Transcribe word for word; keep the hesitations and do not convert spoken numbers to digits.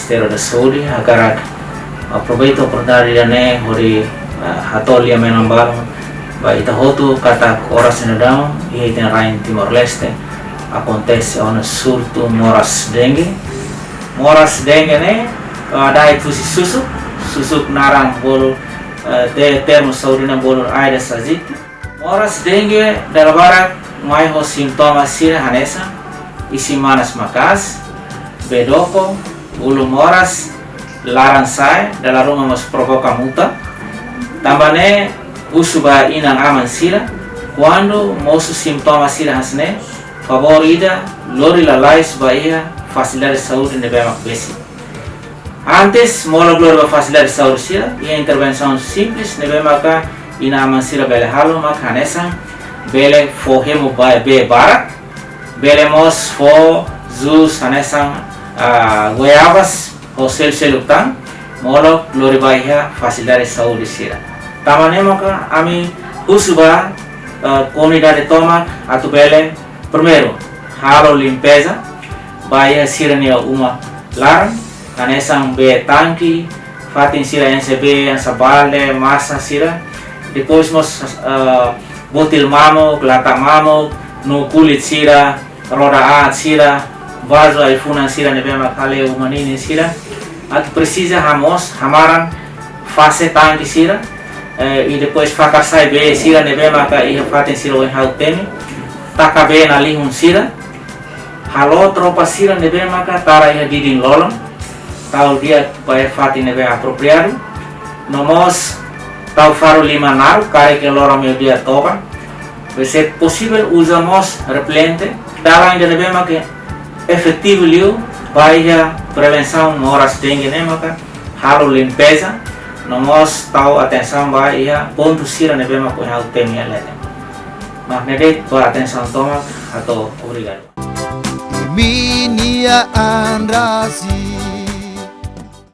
Ministériu da Saúde hakarak aproveita oportunidade ida-ne'e hodi, ah, hato'o lia-menon balun ba ita hotu katak oras ne'e daudaun iha ita-nia rain Timor-Leste akontese ona surtu moras dengue. Moras dengue ne'e, ah, da'et husi susuk, susuk naran bolu, eh, te-, termu saúde nian bolu Aedes aegypti. Moras dengue dala barak mai ho sintoma sira hanesan isin-manas maka'as, bee doko, ulun moras, laran-sa'e, dala ruma mós provoka muta. Tanba ne'e husu ba inan-aman sira, kuandu mosu sintoma sira hanesan ne'e, favór ida lori lalais ba iha fasilidade saúde ne'ebé mak besik. Antes molok lori ba fasilidade saúde sira, iha intervensaun simples ne'ebé maka inan-aman sira bele halo mak hanesan bele fó hemu ba bee barak, bele mós fó jus hanesan, ah, goiabas ho selu-seluk tan, molok lori ba iha fasilidade saúde sira. Tanba ne'e maka ami husu ba, ah, komunidade tomak atu bele, primeiru, halo limpeza ba iha sira-nia uma laran, hanesan bee tanke, fatin sira enxe bee, hanesan balde, masa sira. Depois mós, ah, botil mamuk, lata mamuk, no kulit sira, roda aat sira, vazu ai-funan sira ne'ebé mak hale'u uma ninin sira. Atu presiza hamoos, hamaran, fase tanke sira, eh, i depois fakar sai bee sira ne'ebé maka iha fatin sira ohin ha'u temi, taka bee nalihun sira, halo tropa sira ne'ebé maka tara iha didin lolon, tau di'ak ba iha fatin ne'ebé apropriadu, no mós tau faru liman naruk karik iha loron meiudia toba, bele se posivel uza mós repelente, dalan ida ne'ebé maka efetivu liu ba iha prevensaun moras dengue ne'e maka halo limpeza, no mós tau atensaun ba iha pontu sira ne'ebé mak ohin ha'u temi iha leten. Mak ne'e de'it ba atensaun tomak, hato'o obrigadu. Imi-nia an rasik.